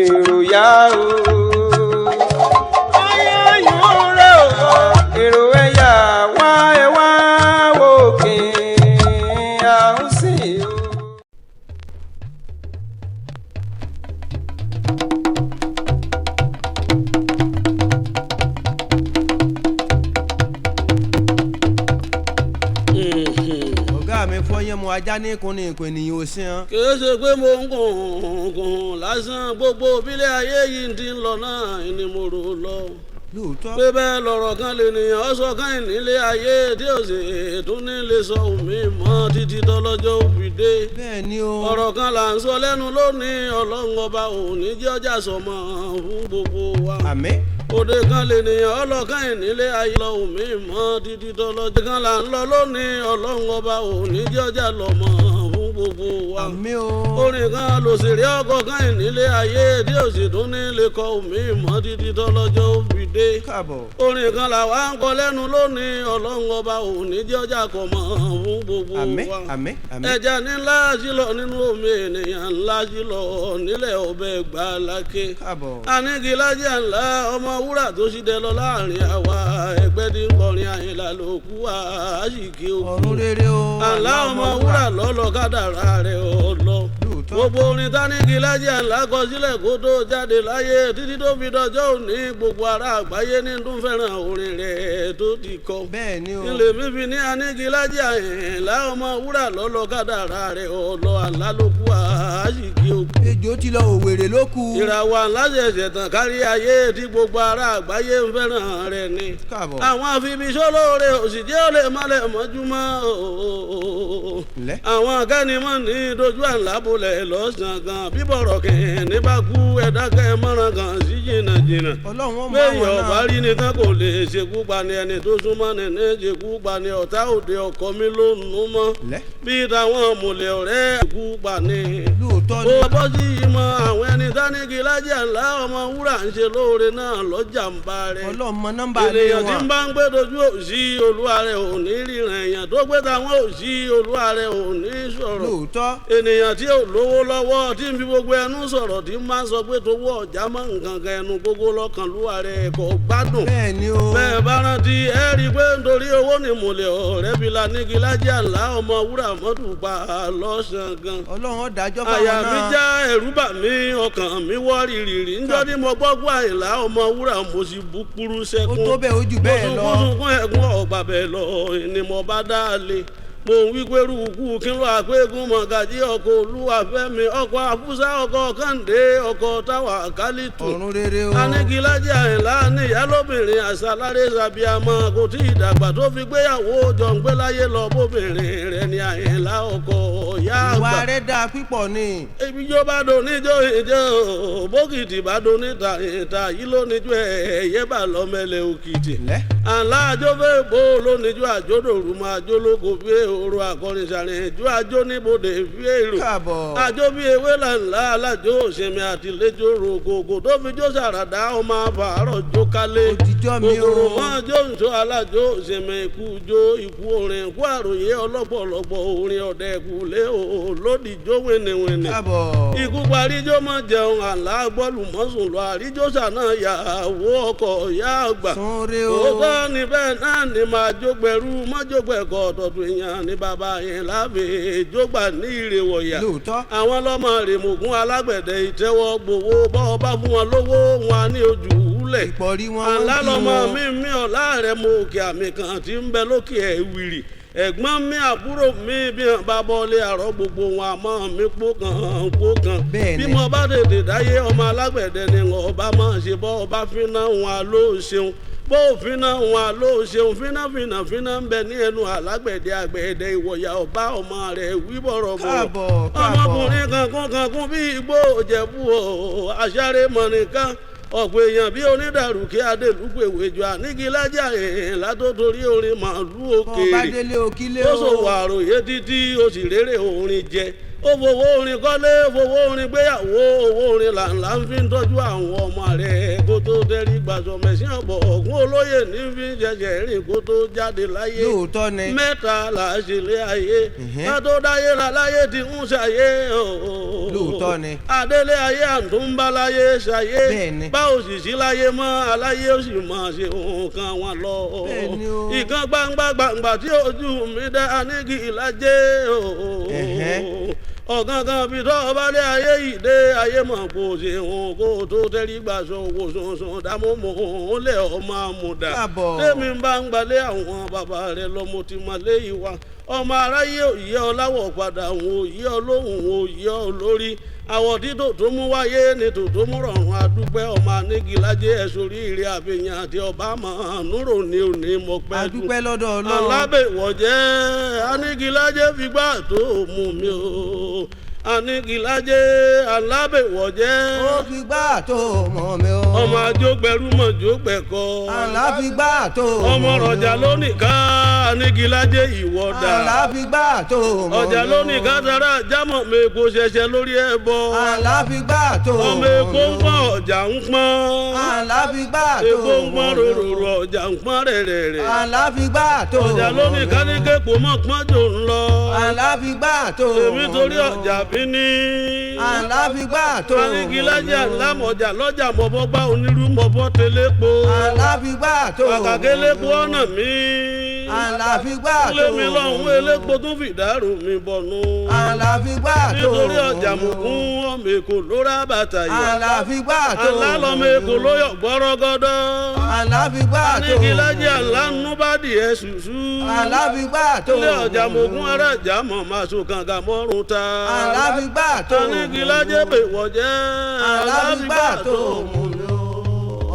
Èrò yá o. Ayáyún rẹ̀ o, èrò ẹ̀yà wá ẹ wá òkè à ń sìn o. Ọ̀gá mi fọyín mu ajá ní ìkùn ní ìkùn ènìyàn ò sí hàn. Kìí ṣe pé mo ń gùn gùn lásán, gbogbo bílẹ̀ ayé yìí ti ń lọ náà ni mo rò lọ. Lóòótọ́. Pé bẹ́ẹ̀ lọ̀rọ̀ kan lè nìyàn ọ́ sọ káyìn nílé ayé tí ò sì tún ní lè sọ omi mọ́ títí tọ́lọ́jọ́ òbí dé. Bẹ́ẹ̀ ni o. Ọ̀rọ̀ kan là ń sọ lẹ́nu lónìí, Ọlọ́run ọba ò ní jẹ́ ọjà sọmọ fún gbogbo wa. Àmín. Òde kan lè nìyàn ọlọ́kàn ìnílé ayé lọ omi mọ́ títí tọ́lọ́jọ́ kan là ń lọ lónìí, Ọlọ́run ọba ò ní jẹ́ ọjà lọ́mọ fún gbogbo wa. Àmín o. Orin kan lòsèré ọkọ̀ kan ìnílé ayé tí ò sì tún ní lè kọ omi mọ́ títí tọ́lọ́jọ́ ó fi dé. Káàbọ̀. Orin kan làwa ń kọ lẹ́nu lónìí, Ọlọ́run ọba ò ní jẹ́ ọjà kọ̀ mọ́ fún gbogbo Àmín. wa. Àmín. Àmín. Ẹja ńlá sílọ nínú omi, ènìyàn ńlá sílọ nílẹ̀ ọbẹ̀ gbàlákè. Káàbọ̀. Anigilájà ńlá ọmọ wúrà tó sì dẹ lọ láàrin àwa ẹgbẹ́ tí ń kọrin Àyìnlá ló kú àṣìkí òkú. Ọ̀run rere o. Àlá ọmọ wúrà lọ́lọ́ kádàrá rẹ̀ ọlọ. Lóòótọ́. Gbogbo orin tánigilájà ńlá kọ sílẹ̀ kó tó jáde láyé títí tó fi dọjọ́ òní, gbogbo ará àgbáyé ní tún fẹ́ràn orin rẹ̀ tó ti kọ. Bẹ́ẹ̀ ni o. Ilé mi fi ní anigilájà Àyìnlá ọmọ wúrà lọ́lọ́ kádàrá rẹ̀ ọlọ, àlá ló kú àṣìkí òkú. Ejò ti lọ, òwèrè ló kù. Ìràwọ̀ aláṣẹ̀ṣẹ̀ tàn kárí ayé tí gbogbo ará àgbáyé ń fẹ́ràn rẹ̀ ni. Káàbọ̀. Àwọn àfibiṣólóore òsìjẹ́ ò lè mọ́lẹ̀ mọ́júmọ́ ooo. Ǹlẹ́. Àwọn akẹ́nimọ̀ ní dojú àlábòlẹ̀ lọ́sàn-án kan bíbọ̀rọ̀ kìíní bá kú ẹ̀dákẹ́ mọ́ràn kan sí jìnnàjìnnà. Ọlọ́run ó mọ Bẹ́ẹ̀ àwọn ọ̀bá náà. rí nìkan kò lè ṣekú pani, ẹni tó súnmọ́ ni ní ṣekú pani, ọ̀tá òde ọkọ mi ló nù mọ́. Ǹlẹ́. Bí táwọn mọ̀lẹ́ ọ̀rẹ́ kú pani Lóòótọ́ ni. ó bọ́ sí ìmọ̀ àwọn ẹni tánigi lájà ńlá ọmọ wúrà ń ṣe lóore náà lọ́jà ń bá rẹ̀. Ọlọ́run mọ nọ́mbà lé Ènìyàn tí wọn. ń bá ń gbé dojú òsì olúwa rẹ̀ ò ní ríran, èèyàn tó gbé táwọn òsì olúwa rẹ̀ ò ní sọ̀rọ̀. Lóòótọ́. Ènìyàn tí ò lówó lọ́wọ́ tí ń fi gbogbo ẹnu sọ̀rọ̀ tí ń máa ń sọ pé tówó ọ̀já mọ́ nǹkan kan ẹnu gbogbo lọ́kàn lúwa rẹ̀ kò gbádùn. Bẹ́ẹ̀ ni o. Bẹ́ẹ̀ bá rántí ẹ rí i pé nítorí owó ni mọ̀lẹ́ ọ̀rẹ́ fi la nígi lájà ńlá ọmọ wúrà mọ́tò pa lọ́sàn-án gan. Ọlọ́run ó dájọ́ Àyà fáwọn mi náà. já, ẹ̀rù bà mí, ọkàn mi wọ́ rìrìrì níjọ́ tí mo gbọ́ gbọ́ Àyìnlá ọmọ wúrà mo sì bú kúrú Ó sẹ́kún. tó bẹ́ẹ̀, ó jù bẹ́ẹ̀ lọ. Mo sunkún ẹ̀gún ọ̀gbà bẹ́ẹ̀ lọ ni mo bá dá a lé. Mo ń wí pé rúkú kí ló àpégun mọ̀gàjí ọkọ̀ Olúwàfẹ́mi ọkọ̀ Àfúsá ọkọ̀ Kàǹdé ọkọ̀ táwa kálítù. Ọ̀run rere o. Anigilájà Àyìnlá níyà lóbìnrin àṣàlárè sàbíàmọ́ kò tí ì dàgbà tó fi gbéyàwó jọ̀ǹgbé láyé lọ bóbìnrin rẹ̀ ní Àyìnlá ọkọ̀ ìyá Ìwà àgbà. rẹ̀ dáa pípọ̀ ni. Ibijó bá do níjó ìjó, bókìtì bá do níta ìta yìí ló níjó ẹ̀yẹ bá lọ́mẹlẹ̀ òkìtì. Ǹlẹ́. Àlá àjọ fẹ́ bó ló níjó àjọdòrú máa jó lóko bí ehoro akọrin sàrìn ìjó àjọ níbodè bí èrò. Káàbọ̀. Àjọ bí ewé lànà alájọ òsèmi àtìlẹ́jọ́ rògògò tó fi jó sàràdá ọmọ àbàárọ̀ jó kálé. Òtijọ́ mi o. Kòkòrò mọ́ jó nṣó alájọ òsèmi ikú jó ikú orin ikú àròyé ọlọ́pọ̀lọpọ̀ orin ọ̀dẹ kùlé o lódì jó wìnìwìnì. Káàbọ̀. Ikú paríjó mọ́ jẹun àlá gbọ́lù mọ́sùn lọ àríjọ́sà náà yàwó ọkọ̀ ìyá àgbà. Súnre o. Òótọ́ ni bẹ́ẹ̀ náà ni máa jógbẹ̀rú mọ́jógbẹ̀kọ̀ ọ̀tọ̀tún èèyàn ní bàbá yẹn lábẹ́ jógbà ní ìrèwọ̀yà. Lóòótọ́. Àwọn lọ́mọ rèmọ̀gún alágbẹ̀dẹ ìtẹ́wọ́ gbowó bọ́ ọba fún wọn lówó wọn á ní ojú lẹ̀. Ìpọ̀rí wọn wọ́n Àlá kí lọmọ wọn. mi mi ọ̀la rẹ̀ mo òkè àmì kan tí ń bẹ lókè ẹ̀ wìrì ẹ̀gbọ́n mi àbúrò mi bí wọn bá bọ́lé àárọ̀ gbogbo wọn àmọ́ mi pó kan pó kan. Bẹ́ẹ̀ Bí ni. mo bá tètè dáyé ọmọ alágbẹ̀dẹ ni ọba máa ṣe bọ́ ọba fínà wọn ló ṣeun bó fínà wọn ló ṣeun fínà fínà fínà ń bẹ ní ẹnu alágbẹ̀dẹ àgbẹ̀dẹ ìwọ̀yà ọba ọmọ rẹ̀ wí bọ̀rọ̀bọ̀rọ̀. Káàbọ̀, káàbọ̀. Ọmọkùnrin kankun kankun bí igbó òjẹ̀bú o àṣàrè mọ̀nìkan ọ̀pọ̀ èèyàn bí onídàrúkẹ́ adélúpẹ̀wéjọ ànígilájà èèlà tó torí orin màálù Bọ́ bá òkèèrè délé òkílé ó o. ṣòwò àròyé títí ó sì rérè orin jẹ. Ó fowó orin kọ́lé, fowó orin gbéyàwó, owó orin làǹlà ń fi ń tọ́jú àwọn ọmọ rẹ̀ kó tó tẹ́rí gbàsọ mẹ̀sìn ọ̀bọ̀ ọ̀gùn olóyè ní fi ń ṣẹ̀ṣẹ̀ rìn kó tó jáde láyé. Lóòótọ́ ni. Mẹ́ta là á ṣe lé ayé, ká tó dáyé la láyé ti ń ṣàyé o. Lóòótọ́ ni. Adélé ayé àtúnbáláyé ṣàyé. Bẹ́ẹ̀ni. Bá òṣìṣì láyé mọ́ aláyé ó sì máa ṣe nǹkan wọn lọ. Bẹ́ẹ̀ni o. Ìkan gbangba gbangba tí ojú mi dá anígi ìlàjẹ o. Ọ̀gángan bí tọ́ ọba lé ayé ìdè ayé mọ̀ kó ṣe òun kó tó tẹ́rí gbà sọ owó sọ̀sọ̀ dámọ́mọ́ lé ọmọ àmúdà. Káàbọ̀. Tèmi bá ń gbalẹ̀ àwọn bàbá rẹ̀ lọ, mo ti mọ̀ lé ìwà ọmọ aráyé òye ọláwọ̀ padà, òun òye ọlọ́hùn òye olórí àwọ̀ títò tó mú wáyé ni tòtó mú rọrùn. Adúpẹ́ ọmọ anígilájẹ́ ẹ̀sùn oríire àfihàn àti ọba mọ̀ núrò ní òní mọ̀ pẹ́. Adúpẹ́ lọ́dọ̀ Ọlọ́run. Alábẹ̀wọ̀jẹ́ anígilájẹ́ fìgbà tó mú mi o, anígilájẹ́ alábẹ̀wọ̀jẹ́. Ó fi gbá tó mọ̀ mi o. Ọmọ ajógbẹrú mọ̀ jógbẹ̀kọ. Àlá fi gbá tó mọ̀ mi o. Ọmọ rọjà lónìí ká anígilájẹ́ ìwọ́dà. Àlá fi gbá tó mọ̀ mi o. Ọjà lónìí ká tara jámọ̀ mi epo ṣẹṣẹ lórí ẹbọ. Àlá fi gbá tó mọ̀ Ọmọ mi o. epo ń pọ́n, ọjà ń pọ́n. Àlá fi gbá tó Epo ń pọ́n mọ̀ mi o. rorò, ọjà ń pọ́n rẹ̀rẹ̀rẹ̀. Àlá fi gbá tó Ọjà mọ̀ lónìí mi o. ká ní képo mọ́ pọ́n jò ń lọ. Àlá fi gbá tó Èmi mọ̀ torí mi o. ọjà bí ní. Àlá fi gbá tó mọ̀ mi o. Anígilájà ńlámọ̀jà lọ́jà mọ̀bọ́ gbá onírú mọ̀bọ́ tẹlẹ́po. Àlá fi gbá tó mọ̀ mi o. Kàkàkélépo ọ̀nà mi. Àlá fi gbá tó Lémi mọ̀ lọ́hùn mi o. elépo tún fìdárò mi bọ̀nú. Àlá fi gbá tó Nítorí mọ̀ ọjà mi o. mùkún ọmọ èkó ló rà bàtà yìí. Àlá fi gbá tó mọ̀ mi o. Alálọ́mọ èkó ló yọ̀ gbọ́rọ́gọ́dọ́. Àlá fi gbá tó mọ̀ mi o. Anígilájà ńlánú bá dìé ṣùṣú. Àlá fi gbá tó Ilé ọjà mọ̀ mi o. mògún ará ìjà mọ̀ máa so kàǹgà mọ́rùn ta. Àlá fi gbá tó mọ̀ mi o. Anígilájẹ́ bèwọ̀ jẹ́. Àlá fi gbá tó mọ̀ mi o.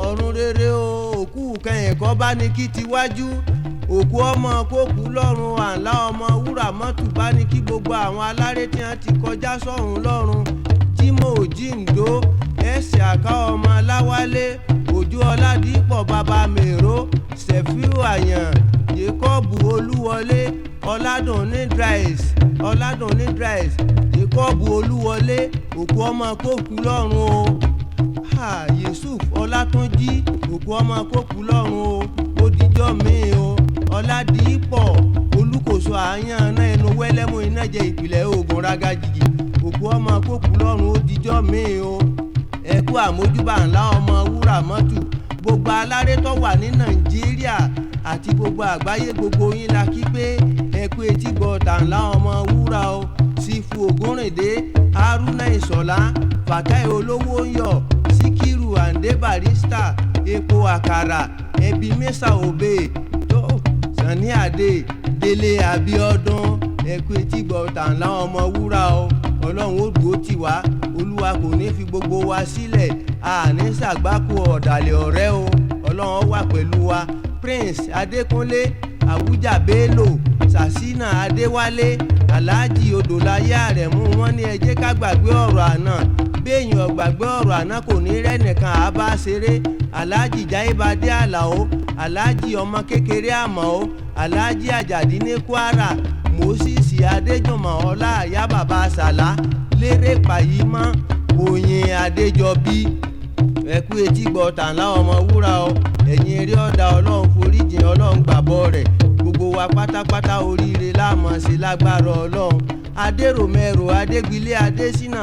Ọ̀run rere o, òkú kẹyìn kọ́ bá ní kí tiwájú òkú ọmọ kókú lọ́run. Àlá ọmọ wúrà mọ́tò bá ní kí gbogbo àwọn aláré tí wọ́n ti kọjá sọ́run lọ́run. Jimoh Ojindo ẹ̀sìn àká ọmọ aláwálé òjò ọ̀làdìpọ̀ bàbá mèrò Sefiu Àyàn Jacob Olúwọlé Ọ̀làdùnní Dries, Ọ̀làdùnní Dries Jacob Olúwọlé, òkú ọmọ kókú lọ́run o. Ha, Yusuf Ọlátúnjí, òkú ọmọ kókú lọ́run o, ó dijọ́ mi o. Ọládìípọ̀ Olùkóso àyàn náà ẹnu wẹ́lẹ́mú iná jẹ ìpìlẹ̀ oògùn ragajìgì, òkú ọmọ kókú lọ́run, ó dijọ́ mi o. Ẹkú àmójúbà ńlá ọmọ wúrà mọ́tù, gbogbo aláré tó wà ní Nàìjíríà àti gbogbo àgbáyé, gbogbo yín la kí pé ẹkú etí gbọ́ tàǹlà ọmọ wúrà o. Sífù Ògúnrìndé, Haruna Ìsọ̀lá, Fatai olówó ń yọ, Síkírù Àǹdé Barista, epo àkàrà ẹbí mẹ́sà òbè tó Sani Adé, Délé Abíọ́dún, ẹkú etí gbọ́ tàǹlà ọmọ wúrà o. Ọlọ́run ó dúró tì wá, Olúwa kò ní fi gbogbo wa sílẹ̀, àní ṣàgbákò ọ̀dàlẹ̀ ọ̀rẹ́ o. Ọlọ́run wà pẹ̀lú wa. Prince Adékúnlé Àwùjá Bello, Sàṣínà Adéwálé, Alhaji Odòláyé Àrẹ̀mú, wọn ní ẹ jẹ́ ká gbàgbé ọ̀rọ̀ àná. Béèyàn gbàgbé ọ̀rọ̀ àná kò ní rẹ́nìkan àbá ṣeré. Alhaji Jáìbádé Àlàó, Alhaji ọmọ kékeré Àmọ́, Alhaji Àjàdí ní Kwara, Moses Adéjùmọ̀, ọlá àyà bàbá Sàlá lérè pàyímọ́, Oyin Adéjọbí, ẹkú etí gbọ́ tàǹlà ọmọ wúrà o. Ẹ̀yin eré ọ̀dà, Ọlọ́run foríjìn, Ọlọ́run gbàbọ̀ rẹ̀, gbogbo wa pátápátá oríire láàmọ̀ sí lágbára Ọlọ́run. Adéròmẹ́rò Adégbílé Adésínà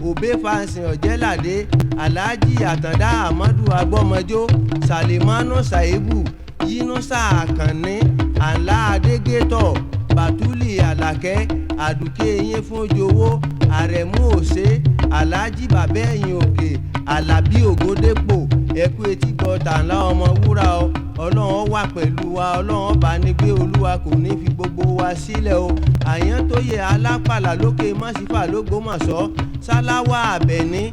Òbé Fansin Ọ̀jẹ́ládé, Alhaji Àtàndá Ahmadu Agbọ́mọjó, Salimanu Saibu, Yínúsà Àkànní, Àlá Adégétọ̀, Bàtúlì Àlàkẹ́, Àdùkẹ́ Eyín fún Jowó, Àrẹ̀mú Òsè, Alhaji Bàbá Ẹ̀yìn Òkè, Àlàbí Ògòdépò, ẹkú etí gbọ́ tàǹlà ọmọ wúrà o. Ọlọ́run wà pẹ̀lú wa, Ọlọ́run bá ní gbé, Olúwa kò ní fi gbogbo wa sílẹ̀ o. Àyàntóyè Alápàlà lókè mọ́sífà lÓgbómọ̀ṣọ́, Sáláwà Àbẹ̀ní,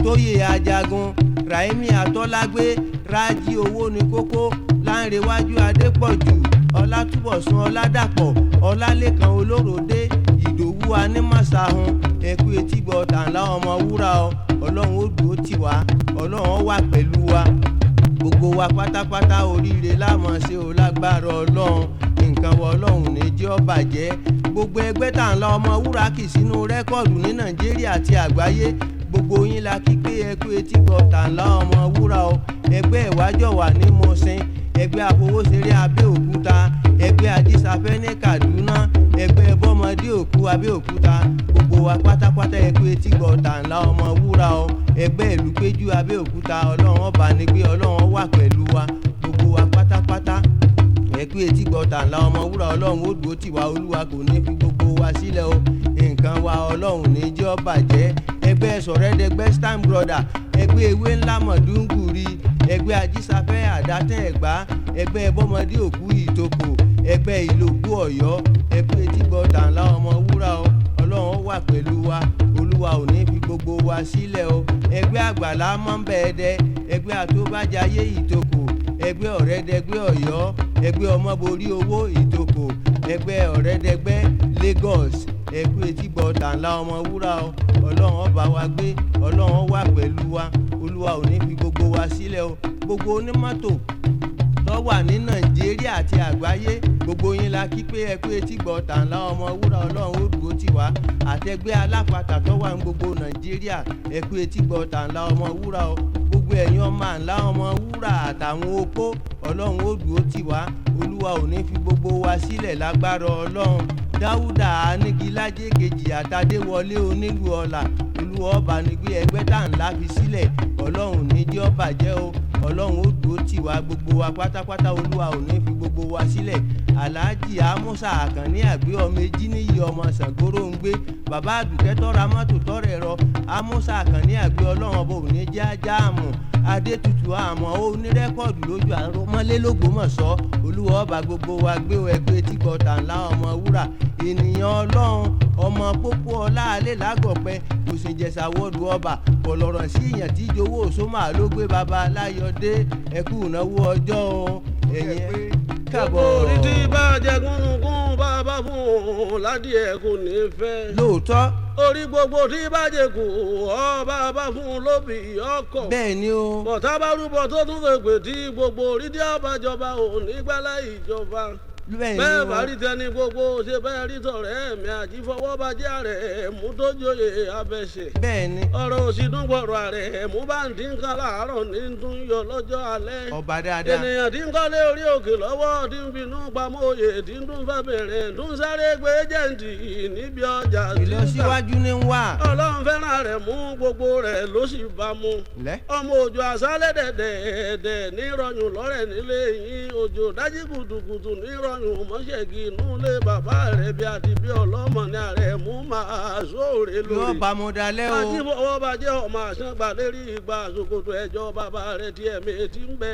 Tóyè Ajagun, Rahimi Atọ́lágbé, Rájí owó ní kókó, Láńrewájú Adépọ̀jù, Ọlátúbọ̀sún Ọládàpọ̀, Ọlálékan Olóròdé, Ìdòwú Anímọ̀sáhun, ẹkú etí gbọ́ tàǹlà ọmọ wúrà o. Ọlọ́run ó dúró tì wá, Ọlọ́run wà pẹ̀lú wa, gbogbo wa pátápátá oríire láàmọ̀ ṣe o lágbára Ọlọ́run. Nǹkan wọ Ọlọ́run ní jẹ́ ó bàjẹ́. Gbogbo ẹgbẹ́ Tàǹlà ọmọ wúrà kì sínú rẹ́kọ̀dù ní Nàìjíríà àti àgbáyé, gbogbo yín la kí pé ẹ kú etí gbọ́ Tàǹlà ọmọ wúrà o. Ẹgbẹ́ ìwájọ́ wà ní Mùṣín, ẹgbẹ́ Afowóṣeré Abẹ́òkúta, ẹgbẹ́ Ajísáfẹ́ ní Kaduna, ẹgbẹ́ Bọ́mọdé Òkú Abẹ́òkúta, gbogbo wa pátápátá ẹ kú etí gbọ́ Tàǹlà ọmọ wúrà o. Ẹgbẹ́ Ìlú Péjú Abẹ́òkúta, Ọlọ́run ọba ní gbé, Ọlọ́run wà pẹ̀lú wa, gbogbo wa pátápátá ẹ kú etí gbọ́ Tàǹlà ọmọ wúrà. Ọlọ́run ó dúró tì wá, Olúwa kò ní fi gbogbo wa sílẹ̀ o. Nǹkan wa Ọlọ́run ní jẹ́ ó bàjẹ́. Ẹgbẹ́ Sọ̀rẹ́dẹ́gbẹ́ Stan Brother, ẹgbẹ́ Ewé Ńlá Mọ̀dúngùrì, ẹgbẹ́ Ajísáfẹ́ Àdátẹ́ Ẹ̀gbá, ẹgbẹ́ Bọ́mọdé Òkú Ìtòkò, ẹgbẹ́ Ìlògbó Ọ̀yọ́, ẹ kú etí gbọ́ Tàǹlà ọmọ wúrà o. Ọlọ́run wà pẹ̀lú wa, Olúwa ò ní fi gbogbo wa sílẹ̀ o. Ẹgbẹ́ Àgbàlá Mọ́ńbẹ́ẹ́dẹ́, ẹgbẹ́ Àtóbájayé Ìtòkò, ẹgbẹ́ Ọ̀rẹ́dẹ́gbẹ́ Ọ̀yọ́, ẹgbẹ́ Ọmọborí Owó Ìtòkò, ẹgbẹ́ Ọ̀rẹ́dẹ́gbẹ́ Lagos, ẹ kú etí gbọ́ Tàǹlà ọmọ wúrà o. Ọlọ́run ọba wa gbé, Ọlọ́run wà pẹ̀lú wa, Olúwa ò ní fi gbogbo wa sílẹ̀ o. Gbogbo onímọ́tò tó wà ní Nàìjíríà àti àgbáyé, gbogbo yín la kí pé ẹ kú etí gbọ́ Tàǹlà ọmọ wúrà. Ọlọ́run ó dúró tì wá. Àtẹgbẹ́ alápatà tó wà ní gbogbo Nàìjíríà, ẹ kú etí gbọ́ Tàǹlà ọmọ wúrà o. Gbogbo ẹ̀yin ọmọ àǹlà ọmọ wúrà àtàwọn opó, Ọlọ́run ó dúró tì wá, Olúwa ò ní fi gbogbo wa sílẹ̀ lágbára Ọlọ́run. Dáúdà Anígilájé kejì àtàdéwọlé onílù ọlà, Olúwa ọba nígbé ẹgbẹ́ Tàǹlà fi sílẹ̀, Ọlọ́run ní jẹ́ ó bàjẹ́ o. Ọlọ́run ó dúró tì wá, gbogbo wa pátápátá, Olúwa ò ní fi gbogbo wa sílẹ̀. Alhaji Amusa Àkànní àgbé ọmọ ejí níyì ọmọ Ṣàngóró ń gbé, bàbá àdùkẹ́ tọ́ra mọ́tò tọ́rẹ̀ rọ. Amusa Àkànní àgbé, Ọlọ́run ọba ò ní jẹ́ ajáàmù. Adétutù àmọ́ ó ní rẹ́kọ̀dù lójú àrọ́mọlélógbòmọ̀ṣọ́, Olúwa ọba gbogbo wa gbé o. Ẹgbẹ́ tí gbọ́ Tàǹlà ọmọ wúrà, ènìyàn Ọlọ́run ọmọ pópó ọlá alẹ́ lágọ̀pẹ́ òsìnjẹsà wọ́ọ̀dù ọba kọlọ̀rọ̀ sí ìyàn tí ìjowó òṣòmà ló gbé baba aláyọ̀dé. Ẹkú ìnáwó ọjọ́ o, ẹ̀yìn káàbọ̀. Orí tí bá jẹ gúnugún bá bá fún un ládìẹ kò ní fẹ́. Lóòótọ́. Orí gbogbo tí bá jẹ kù ọ bá bá fún un lóbì ọkọ̀. Bẹ́ẹ̀ ni o. Bọ̀tá bá rúbọ tó tún fẹ́ pè tí gbogbo orí tí ọbàjọba ò ní gbálá ìjọba. Bẹ́ẹ̀ ni bẹ́ẹ̀ o. bá rí tẹni gbogbo ṣe bẹ́ẹ̀ rí tọ̀rẹ́ mi àjífọwọ́bajẹ́ rẹ̀ mú tó joyè abẹ́sẹ̀. Bẹ́ẹ̀ ni. Ọ̀rọ̀ òsì tún gbọ̀rọ̀ rẹ̀ mú bá ń dín kan láàárọ̀ ní tún yọ lọ́jọ́ alẹ́. Ọba dáadáa. Ènìyàn tí ń kọ́lé orí òkè lọ́wọ́ tí ń finú pamọ́ oyè tí ń tún fẹ́ bẹ̀rẹ̀ tún sáré gbé jẹ́ǹtì níbi ọjà tí ń tà. Ìlọsíwájú ní ń wà. Ọlọ́run fẹ́ràn rẹ̀ mú gbogbo rẹ̀ ló sì bá mu. Lẹ́. Ọmọ òjò àṣálẹ̀ dẹ̀dẹ̀dẹ̀ nírọ̀yùn lọ́rẹ̀ nílé yín, òjò dájí kùtùkùtù nírọ̀yùn mọ́ṣẹ́gi inú lé bàbá rẹ̀ bí àti bí ọlọ́mọ ní ààrẹ mú máa sóòrè Yóò lórí. bá mu dalẹ́ o. Àti fọwọ́ bàjẹ́ ọmọ àṣàgbà lérí ìgbà ṣòkòtò ẹjọ́ bàbá rẹ̀ tí ẹ̀mí ti ń bẹ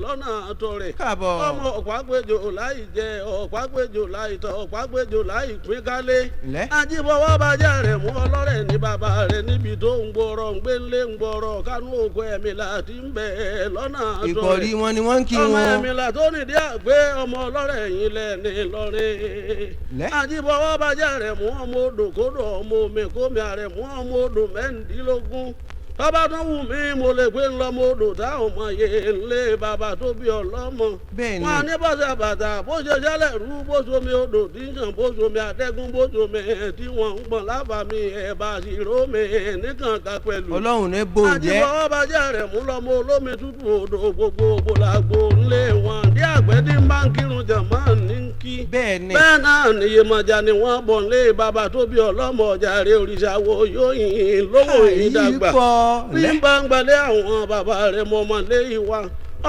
lọ́nà tó rẹ̀. Káàbọ̀. Ọmọ ọ̀pá-péjò láì jẹ ọ̀pá-péjò láì tọ̀ ọ̀pá-péjò láì pín kálé. Lẹ́. Àjífọwọ́ bàjẹ́ rẹ̀ mú ọlọ́rẹ̀ ní bàbá rẹ̀ níbi tó ń gbọ́rọ̀ ń gbélé ń gbọ́rọ̀ kánú òkú ẹ̀mí láti ń bẹ lọ́nà tó rẹ̀. Ìkọ̀rí wọn ni wọ́n ń kí Ọmọ wọn. ẹ̀mí là tó nìdí àgbé ọmọ ọlọ́rẹ̀ yìí lẹ̀ ní lọ́rin. Lẹ́. Àjífọwọ́ bàjẹ́ rẹ̀ mú ọmọ odò kódò ọmọ omi kómi àrẹ̀ mú ọmọ odò mẹ́rìndínlógún. Tọ́ba tó wù mí mo lè gbé ńlọmọ odò táwọn ọmọ yé ńlé bàbá tó bí ọlọ́mọ. Bẹ́ẹ̀ ni. Wọn á ní bọ́sẹ̀ bàtà bó ṣe ṣẹlẹ̀ rú bó ṣomi odò tí ń sàn bó ṣomi àdẹ́gún bó ṣomi tí wọ́n ń gbọ̀n lábàámi ẹ̀bà ṣìrómi nìkan ká pẹ̀lú. Ọlọ́run ní bò jẹ́. Àjífọwọ́ bàjẹ́ rẹ̀ mú lọ́mọ olómi tútù odò gbogbo ògbólàgbò ńlé wọn. Dí àgbẹ̀ tí ń bá ń kírun jàmá ní kí. Bẹ́ẹ̀ ni. Bẹ́ẹ̀ náà nìyẹmọ̀jà ni wọ́n bọ̀ ńlé bàbá tó bí ọlọ́mọ ọjà rẹ̀ òrìṣà wo yóò yìn lówó yìn dàgbà. Àyíkọ́. Bí Lẹ́. n bá ń gbalẹ̀ àwọn bàbá rẹ̀ mọ̀mọ́ lé ìwà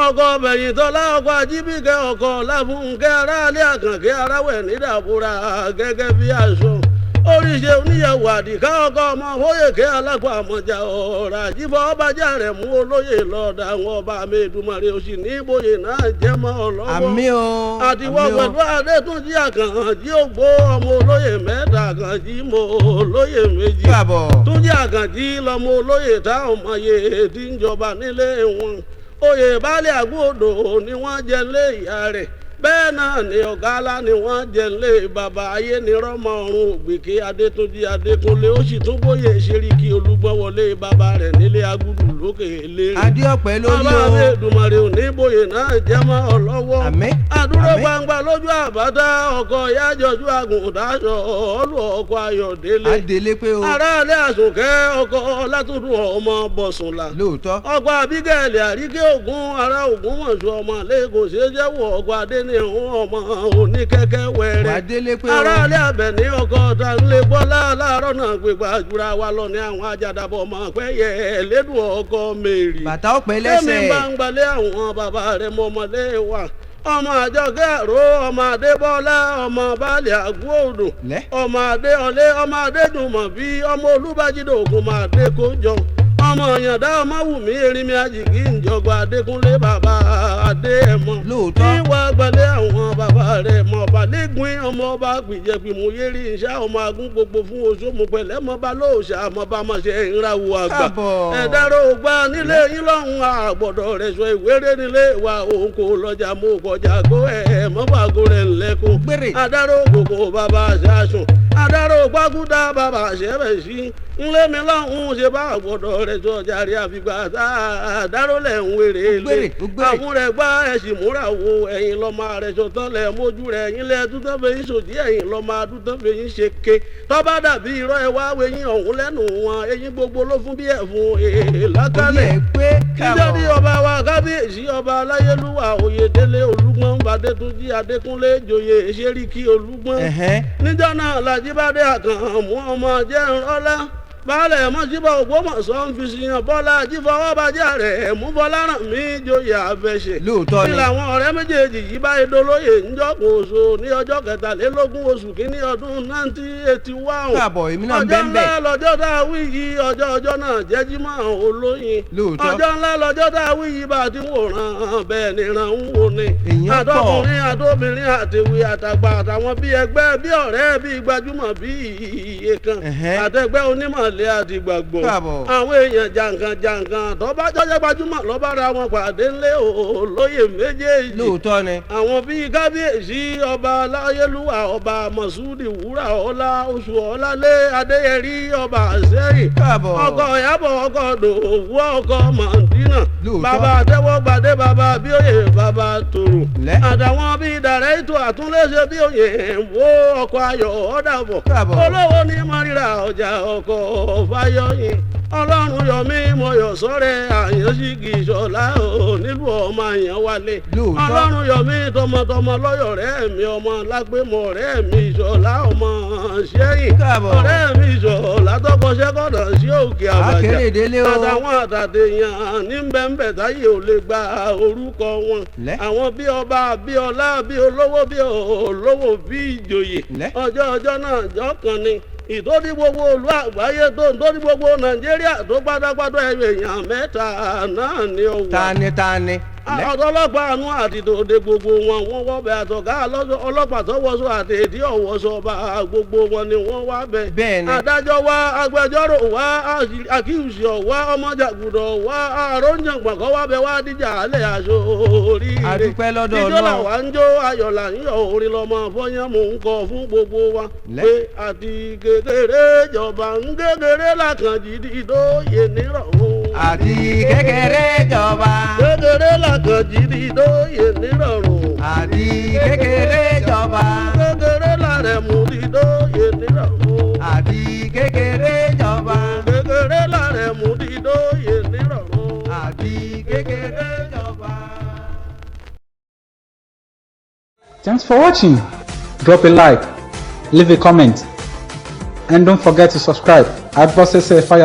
ọkọ bẹ̀yìn tọ́lá ọkọ ajíbíkẹ́ ọkọ láfúnkẹ́ aráalé àkànkẹ́ aráwẹ̀ nídàbúrà gẹ́gẹ́ bí aṣọ oríṣi oníyàwó àdìká ọkọ ọmọ fóyèké alápò àmọ̀jà ọ̀rọ̀ àjífọ́ ọbàjá rẹ̀ mú olóyè lọ́ọ̀dà àwọn ọba mi Èdùmàrè òsì ní ìbòye náà jẹ́ mọ́ ọ lọ́wọ́. Àmì o. Àtiwọ́ Àmì o. pẹ̀lú adétúnjì àkànjí ògbó ọmọ olóyè mẹ́ta àkànjí mọ olóyè méjì. Káàbọ̀. Túnjí àkànjí lọmọ olóyè táwọn ọmọ yè tí ń jọba nílé wọn. Oyè baálé àgbòdo ni wọ́n jẹ lé ìyá rẹ̀. Bẹ́ẹ̀ náà ni ọ̀gá alá ni wọ́n jẹ́ lé bàbá ayé ni rọ́mọ ọ̀run ògbèké Adétúnjì Adékúnlé, ó sì tún bóyè Ṣeríkì Olúgbọ́wọlé bàbá rẹ̀ nílé Agúdù lókè eléré. Adé ọ̀pẹ lórí Bàbá o. mi Èdùmàrè ò ní bóyè náà jẹ́ mọ́ ọ lọ́wọ́. Àmín. Àdúró Àmín. gbangba lójú àbádá, ọkọ̀ yájọjú àgùntàṣọ ọlù, ọkọ̀ Ayọ̀délé. Adélé pé o. Aráalé àsùnkẹ́, ọkọ̀ Látúndùn ọmọ Bọ̀sùnlà, Lóòótọ́. Ọkọ̀ Abigail Àríkè Ògún, ará Ògún mọ̀ṣọ́, ọmọ lẹ́kọ̀ọ́ ṣeéjẹ́wọ̀, ọkọ̀ Adéníhùn ọmọ oníkẹ́kẹ́ wẹ̀rẹ̀. Adélé pé o. Aráalé Àbẹ̀ní, ọkọ̀ Tànlé Bọ́lá, láàárọ̀ náà gbégbá jura wa lọ ní àwọn ajádàbọ̀ ọmọ pẹ́yẹ lẹ́dùn, ọkọ̀ Mèrì. Bàtà ọ̀pẹ Tẹ́mi lẹ́sẹ̀. bá ń gbalẹ̀ àwọn bàbá rẹ̀ mọ́ ọmọdé wa, ọmọ Àjọkẹ́ Àró, ọmọ Adébọ́lá, ọmọ Baálé Àgúòdù, Lẹ́. ọmọ Adéọlé, ọmọ Adédùnmọ̀ bí ọmọ Olúbàjídò ògùn máa dé kó jọ, ọmọ Ọ̀yàndá, ọmọ Wùmí Erinmi Àjìgí Ìjọba Adékúnlé, bàbá Adéẹmọ. Lóòótọ́. Ìwà gbalẹ̀ àwọn bàbá rẹ̀ mọ̀ balẹ̀gbìn, ọmọ ọba gbìjẹ̀gbìmù yérí iṣẹ́, ọmọ agún gbogbo fún oṣù pẹ̀lẹ́ mọba lóòṣà mọba mọṣẹ́ ìràwọ̀ àgbà. Káàbọ̀. Ẹ̀dárò gba nílé yín lọ́hùn, àgbọ̀dọ̀ rẹ̀ sọ ìwéré nílé wa, òun kò lọ́jà mú kọjá kó ẹ̀ mọ́bàgò rẹ̀ ńlẹ́kùn. Gbére. Adáró gbogbo bàbá ṣaṣùn, adáró gbágúdá bàbá ṣẹ́bẹ̀ sí ńlẹ́mi lọ́hùn, ṣe bá àgbọ̀dọ̀ rẹ̀ sọ jàre, àfìgbà tá adáró lẹ̀ ń wéré lé. Gbére, ó gbére. Àmúrẹ̀ gbá ẹ̀sìn múra wo ẹ̀yìn lọ́mọ rẹ̀ sọ̀tàn lẹ̀ mójú rẹ̀, ẹ̀yìn lẹ̀ dúdán fẹ̀yìn sòdí, ẹ̀yìn lọ́mọ adúdán fẹ̀yìn ṣe ké tọ́ba dàbí irọ́ ẹ̀ wá wẹ̀yìn ọ̀hún lẹ́nu wọn, eyín gbogbo ló fún bí ẹ̀fún Orí èèlákálẹ̀. ẹ̀ pé. Níjọ́ ní Káàbọ̀. ọba wa kábíyèsí ọba aláyélúwà Oyèdélé Olúgbọ́n Badétúnjì Adékúnlé joyè Ṣeríkì Olúgbọ́n. Ẹ̀hẹ́n. Níjọ́ náà Làjíbádé Àkànmú ọmọ jẹ́ ńrọ́lá baálẹ̀ mọ́síbà Ògbómọ̀ṣọ́ ń fi ṣìyàn bọ́lá jífọwọ́bàjẹ́ rẹ̀ mú bọ́lá ràn mí joyè àfẹsẹ̀. Lóòótọ́ Ní ni. làwọn ọ̀rẹ́ méjèèjì yìí bá dolóyè ńjọ́kùn oṣù ní ọjọ́ 23 oṣù kínní ọdún 1981. Káàbọ̀, èmi náà ń Ọjọ́ bẹ́ ń bẹ̀. ńlá lọ́jọ́ tá a wí yìí, ọjọ́ ọjọ́ náà jẹ́ Jímọ̀ olóyin. Lóòótọ́. Ọjọ́ ńlá lọ́jọ́ tá a wí yìí, bá a ti ń wòran bẹ́ẹ̀ ni ràn ń wò ni. Èèyàn pọ̀. Àtọkùnrin àtobìnrin àtèwe àtàgbà àtàwọn bíi ẹgbẹ́ bíi ọ̀rẹ́ bíi gbajúmọ̀ bíi iye kan, Ẹ̀hẹ́n. àtẹgbẹ́ onímọ̀lẹ́ àti gbàgbọ́. Káàbọ̀. Àwọn èèyàn jàǹkàn jàǹkàn tó bá jọjọ́ gbajúmọ̀ lọ́ba ra wọn pàdé ńlé olóyè méjèèjì. Lóòótọ́ ni. Àwọn bíi kábíyèsí ọba aláyélúwà ọba Mọ̀súdì Wúrà Ọlá Oṣù Ọlálé Adéyẹrí, ọba Àṣẹyìn. Káàbọ̀. Ọkọ̀ Ìyábọ̀, ọkọ̀ Dòwú, ọkọ̀ Mọ̀dínà. Lóòótọ́. Bàbá Àtẹ́wọ́gbàdé, bàbá Bíòyè, bàbá Tòrò. Lẹ́. Àtàwọn bíi dàrẹ́tò àtúnléṣe bíòyè wo, ọkọ̀ Ayọ̀ Ọ̀dàbọ̀. Káàbọ̀. Olówó ní mọ́rírà ọjà, ọkọ̀ Fáyọ̀yìn. Ọlọ́run yọmí mọ̀yọ̀ sọ́rẹ́ àyànṣígì ìṣọ̀lá ò nílùú ọmọ àyàn wálé. Lóòótọ́. Ọlọ́run yọmí tọmọtọmọ lọ́yọ̀ rẹ̀ mi, ọmọ lágbèmọ̀ rẹ̀ mi ìṣọ̀lá ọmọ ṣẹ́yìn. Káàbọ̀. Ọ̀rẹ́ mi ìṣọ̀lá tọkọṣẹ́kọ̀dà sí òkè àbàjá. Akérèdélé o. Àtàwọn àtàtẹ̀yàn ní bẹ́ńbẹ̀ táyé ò lè gba orúkọ wọn. Lẹ́. Àwọn bí ọba, bí ọlá, bí olówó, bí olówó, bí ìjòyè. Lẹ́. Ọjọ́ ọjọ́ náà jọ́ kan ni ìtòdí gbogbo olú àgbáyé tó ń tóní gbogbo Nàìjíríà tó pátápátá, ẹ̀yọ èèyàn mẹ́ta náà ni ó wà. Tani tani. Lẹ́. Ọlọ́pàá àánú àti tòde gbogbo wọn, wọ́n wọ́ bẹ àtọ̀gá ọlọ́pàá tọwọ́sọ àti èdè ọ̀wọ́sọ ọba, gbogbo wọn ni wọ́n wá bẹ. Bẹ́ẹ̀ ni. Adájọ́ wá, agbẹjọ́rò wá, àkíyèsí ọ̀wá, ọmọjàgùdọ̀ wá, àròjàngbọ̀n kọ́ wá bẹ wá díjà alẹ́ aṣọ oríire. A dúpẹ́ lọ́dọ̀ Ijó Ọlọ́run. làwa ń jó, ayọ̀ là ń yọ̀, orin lọ́mọ fọyán mò ń kọ fún gbogbo wa. Lẹ́. Pé àti kékeré jọba ń kékeré làkànjì dídóye nírọ̀rùn. Àti kékeré jọba. Kékeré làkànjì dídóye nírọ̀rùn. Àti kékeré jọba. Kékeré làrẹ̀mú dídóye nírọ̀rùn. Àti kékeré jọba. Kékeré làrẹ̀mú dídóye nírọ̀rùn. Àti kékeré jọba. Thanks for watching. Drop a like, leave a comment, and don't forget to subscribe at Bossese Fire.